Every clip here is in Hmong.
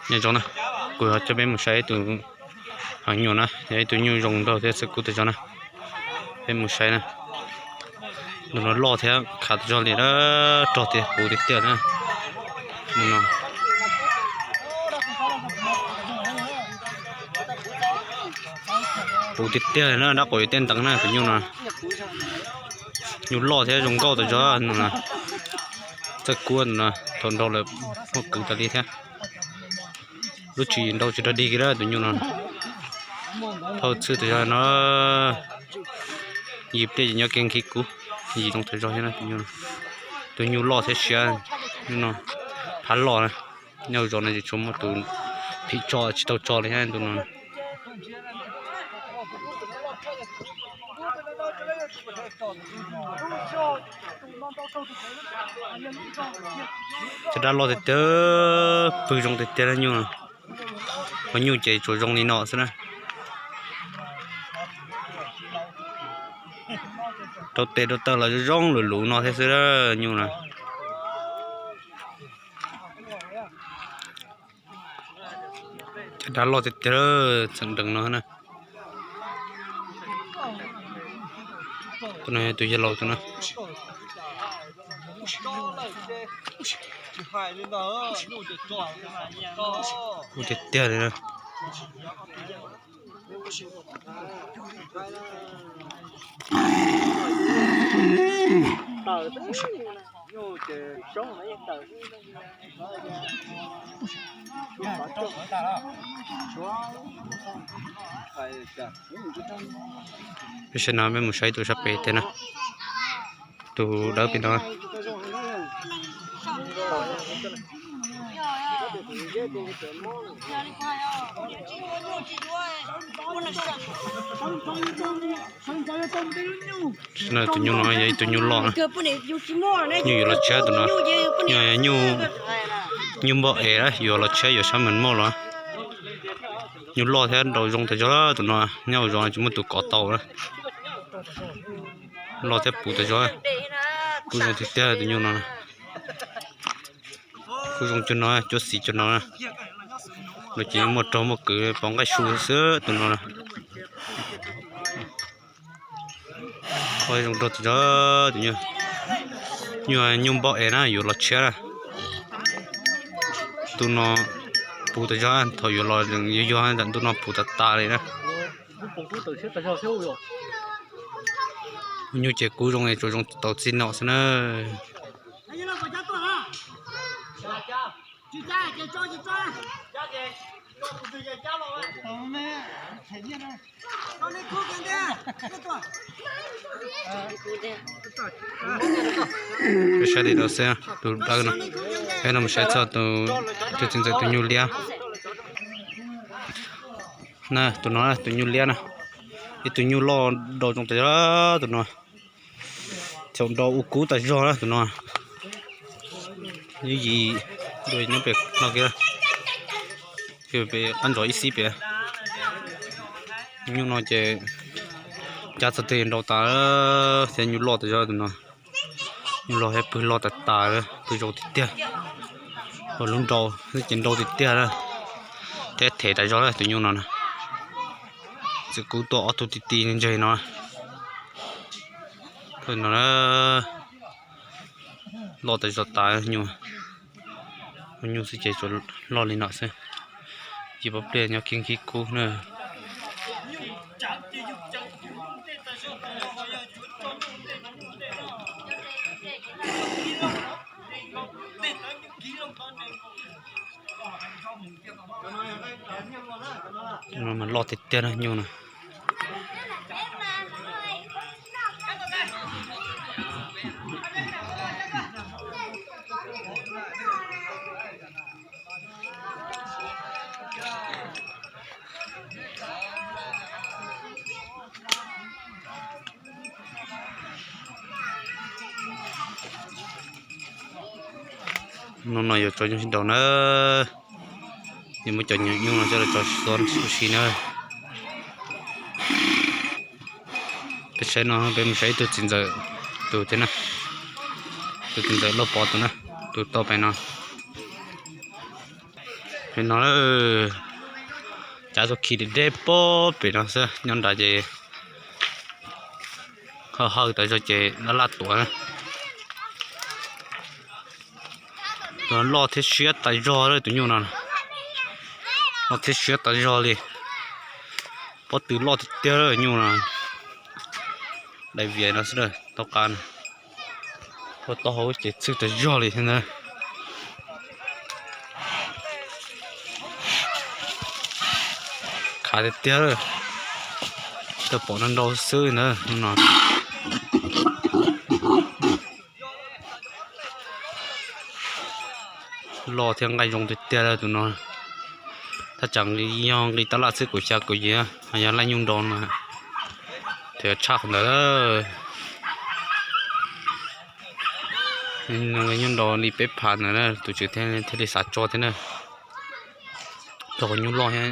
Nyob zoo na, kuv coj peb mus saib ib tug nyuj na, yog ib tug nyuj zoo nraug thiab txawj kub tas zog na. Peb mus saib na, nws no loj thiab khav tas zog li, rog tias puv tiag tiag na. Puv tiag tiag li na, dab qus yuav tej nteev na tus nyuj no. Nyuj loj thiab zoo nkauj tas zog no. Txawj kub no, thaum nraug lawm muaj kwv tas li thiab. Lub tsis nraug tsis rog dig kiag tus nyuj no. Phauj txhwj tas zog no. Yim pliaj ces nyob kiag nkhib kub, yim zoo tas zog thiab na tus nyuj no. Tus nyuj loj thiab siab no, phab loj na. Nyob zos no ces tsuas muaj tus phim tso tsis tau tso li thiab tus no. Cov dab loj tiag tiag, pw zoo tiag tiag na nyuj. Ho nyuj ces tsuas zoo li no xwb na. Rau tes rau taw los zoo luv luv no thiab xwb nyuj na. Cov dab loj tiag tiag, txheem nrees no na. Tus no yog tus yawg laus tus no. Ua tiag tiag li na. Peb saib no, peb mus saib tus sab pem tiag na. Tus dawb pem no. Tus nyuj no yog ib tug nyuj loj na. Nyuj yuav los tshiab tus no. Nyuj, nyuj npoj es na, yuav los tshiab yuav sab meem moj los. Nyuj loj thiab nraug zoo tas zog tus no, nyob hauv zos tsis muaj tus kov tau na. Loj thiab puv tas zog, kub zoo tiag tiag tus nyuj no. Kub zoo cuag no, cuab xis cuag no. Lawv ces muaj rog muaj kwv pov nqaij su xwb tus no. Zoo nraug tas zog tus nyuj. Nyuj, nyuj npoj es na, yuav los tshiab na. Ntu no puv tas zog, thaum yuav los yuav yog nram ntu no puv tas tas li na. Nyuj ces kub zoo es tsuas zoo tau txij no xwb na. Peb saib li no xwb, tus dawb no. Peb no mus saib txog tus txiv ntxawm tus nyuj liab. Na, tus no tus nyuj liab na, ib tug nyuj loj nraug zoo tas zog tus no. Thaum nraug ua kub tas zog na tus no. Yus yim dua nyob pem no kiag, pem qab ntsos ib xib pem. Nyuj no ces cab txog twg nraug tas, thiab nyuj loj tas zog tus no. Nyuj loj thiab pw loj tas tas, pw zoo tiag tiag. Ua lub nraug ces nraug tiag tiag, thiab them tas zog tus nyuj no na. Txawm kub tuaj ob tug ti ti ntses no. No loj tas zog tas nyuj. Nyuj xwb ces tsuas loj li no xwb. Yim pab pliaj nyob kiag nkhib kub na. Loj tiag tiag na nyuj no. Hnub no yuav tso nyuj sib nraus na. Yuav muab cov nyuam nyuj no coj los tso xua ua si na. Peb saib no, peb mus saib ib tug txiv ntxawm tus thiab na. Tus txiv ntxawm Lauj Pov tus na, tus tau pem no. No, cav tau khi deb deb pob pem no xwb, nyob nrad ces hawj hawj tas zog ces laj laj tuaj na. Tus no loj thiab siab tas zog lawm tus nyuj no. Loj thiab siab tas zog li. Pob tw loj tiag tiag lawm nyuj no. Dai vias no xwb, tau qab no. Ua tau hauv ces txhwj tas zog li thiab ntag. Khav tiag tiag, tau pom no nrau xwb ntag no. Loj thiab nqaij zoo tiag tiag lawm tus no. Thaj tsam nqi yog nqi tab laj xwb kaum xya kaum yim, yog laij nyuj nrau no. Thaum tshaj qhov ntawd, nyuj nrau li peb phav ntawd tus tswv thiaj li xav tso thiab na. Thaum nyuj loj thiab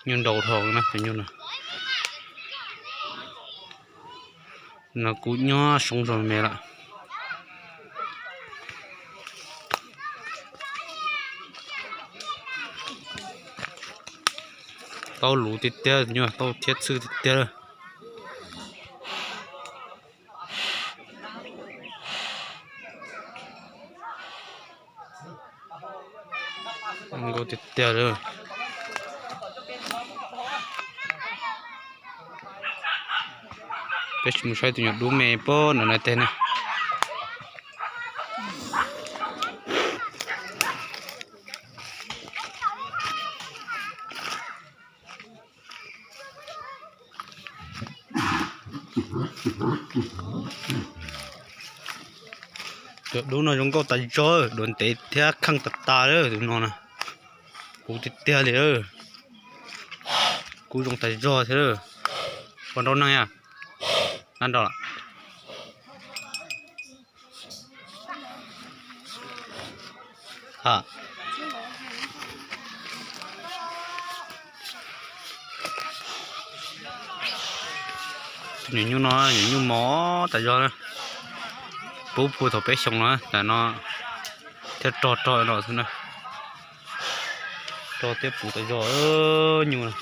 nyuj nrau dhau na tus nyuj no. No kuv nyob soob zog me lawm. Tau luv tiag tiag, nyuj tau thiab txhwj tiag tiag. Nkauj tiag tiag li. Peb mus saib tus nyuam dub me pob no na teg na. Cov dub no zoo nkauj tas zog, dua ntev thiab kheej tas tas li tus no na. Kub tiag tiag li. Kub zoo tas zog thiab. Ua nrau neeg a? Nrau. Nyuam nyuj no, nyuam nyuj mos tas zog na. Pub puag thaum peb xyoo no tas no thiaj rog rog no xwb na. Rog thiab puv tas zog nyuj.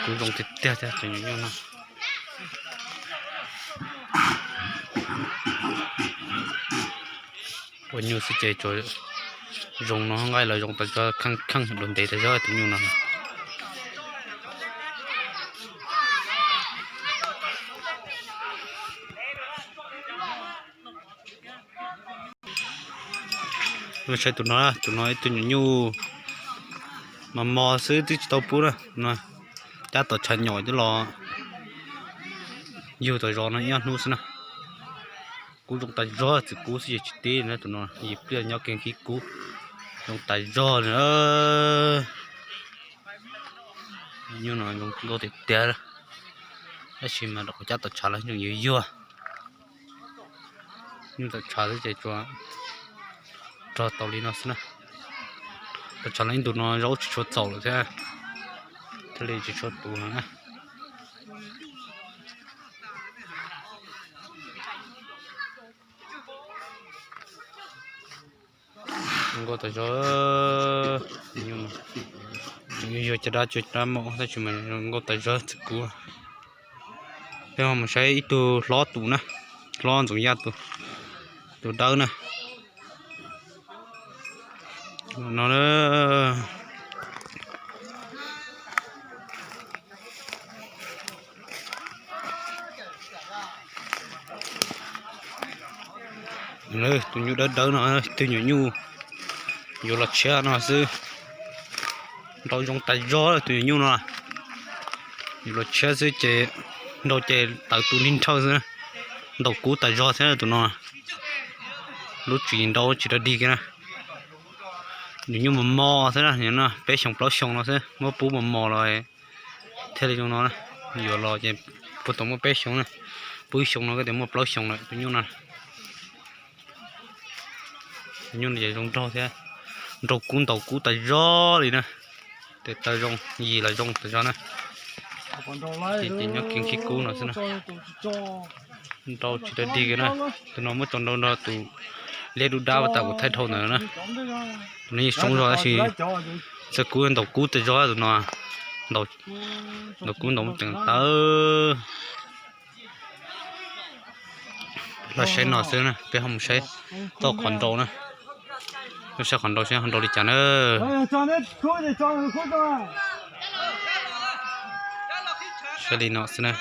Kub zoo tiag tiag thiab cov nyuam nyuj no. Ua nyuj xwb ces tsuas zoo no, nqaij los zoo tas zog, kheej kheej dua ntev tas zog tus nyuj no. Saib tus no, tus no ib tug nyuam nyuj mas mos xwb twb tsis tau pub na. Cab tom tshav nyom coj los yug tom zos no ib ob hnub xwb na. Kub zoo tas zog, txiv kub xwb ces tsis tib na tus no, yim pliaj nyob kiag khib kub. Zoo tas zog li. Nyuj no zoo nkauj tiag tiag, tab sis mas rau qhov cab tom tshav los zoo yuag yuag. Nyuj tom tshav xwb ces tsuas rog tau li no xwb na. Tom tshav los ib ntus no zaub tsis tshua txaus lawm thiab, thiaj li tsis tshua puv na. Nkauj tas zog, nyuj no tseem yuag caj dab cua caj dab mom tab sis mas nkauj tas zog txiv kub. Peb ho mus saib ib tug hlob tus na, hlob Ntxoov Yaj tus, tus dawb na. No na. Tus nyuj dawb dawb no, tus nyuam nyuj yuav los tshiab no xwb. Nrau zoo tas zog tus nyuam nyuj no. Yuav los tshiab xwb ces nrau ces tawv tu nij nrhawj xwb. Ntaus kub tas zog thiab tus no. Lub tswv yim nrau tsis rau dig kiag na. Nyuam nyuj mos mos xwb na, peb xyoo plaub xyoo no xwb, muab pub mos mos los thiaj li zoo no. Yuav los ces puag thaum muaj peb xyoo na, puag xyoo no koj tias muaj plaub xyoo lawm tus nyuj no. Tus nyuj no ces zoo nraug thiab, nrau kub ntaus kub tas zog li na. Tes taw zoo, yim los zoo tas zog na. Ces nyob kiag khib kub no xwb na. Nrau tsis tau dig na. Tus no muab tso nrau nrog tus liab dub dab uas tas kuv thaij dhau ntawd na. Tus no yeej soob zog tab sis txawj kub, ntaus kub txawj zog tus no. Ntaus kub ntaus muaj ceem tawv. Los saib no xwb na, peb ho mus saib txoj qhov nrau na. Peb saib qhov nrau seb ho nrau li cas na. Saib li no xwb na.